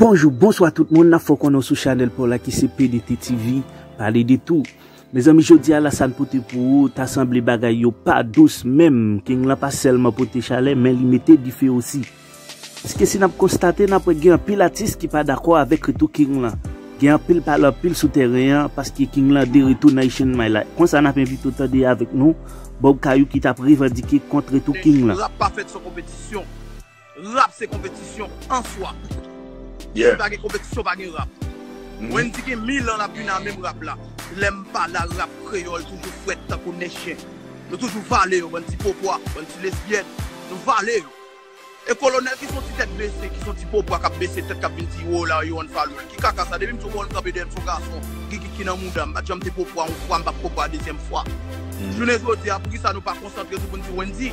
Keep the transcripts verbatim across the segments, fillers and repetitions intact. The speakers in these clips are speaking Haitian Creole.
Bonjou, bonswa tout moun, n ap fè w konnen w sou chanèl pa w la ki se P D T T V, pale de tou. Mezanmi, jodi a la sa n pote pou ou, ta sanble bagay yo pa dous menm. King lan pa sèlman pote chalè, men li mete dife osi. Paske si n ap konstate, n ap wè gen anpil atis ki pa dakò avèk retou King lan. Gen anpil pale anpil sou tèren an, paske King lan de retou nan Asian Mind la. Konsa n ap envite w tande avèk nou Bob Kayou ki t ap revandike kont retou King lan. Rap pa fèt san konpetisyon. Rap se konpetisyon an swa. Si pa gen konpetisyon, pa gen rap. Wendy gen mil an l ap vin a menm rap la. Lè m pa la, rap kreyòl toujou frèt tankou nen chen. Nou toujou vale yo, bann ti popwa, bann ti lesbyèn. Nou vale yo. E Kolonèl ki son ti tèt bese, ki son ti popwa k ap bese tèt, k ap vin di, "Wo la, yo, unfollow l." Ki kaka sa, depi m di w, bon, l kanpe dèyè m, son gason, gigit ki nan mouda, m pa t janm te popwa yon fwa, m p ap popwa dezyèm fwa. Jounen jodi a, poukisa nou pa konsantre tou pou n di Wendy?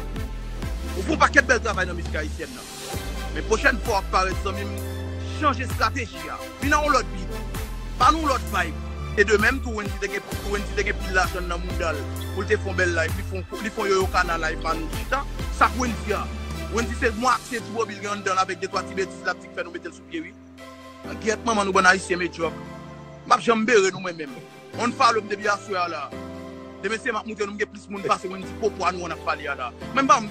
Ou fè yon pakèt bèl travay nan mizik ayisyèn nan. Men pwochèn fwa w ap parèt, zanmi m, chanje estrateji a. Vin a yon lòt bit. Ba nou yon lòt vibe. E de menm tou, Wendy te gen, Wendy te gen pil lajan nan mouda l pou l te fè yon bèl live. Li fè yon, li fè yon Yoyo Kana live, ba nou chita. Sa k Wendy a? Wendy se mwa ak se ti bobi l gen anndan l avèk de twa ti betiz l ap di k fè nou mete l sou pye, wi. Gyèt manman nou bann ayisyen medyòk. M ap janm bere nou mwen menm. Unfollow m depi aswè a la. Demen se m ap montre nou m gen plis moun pase Wendy popwa nou an ap pale a la. Mwen m pa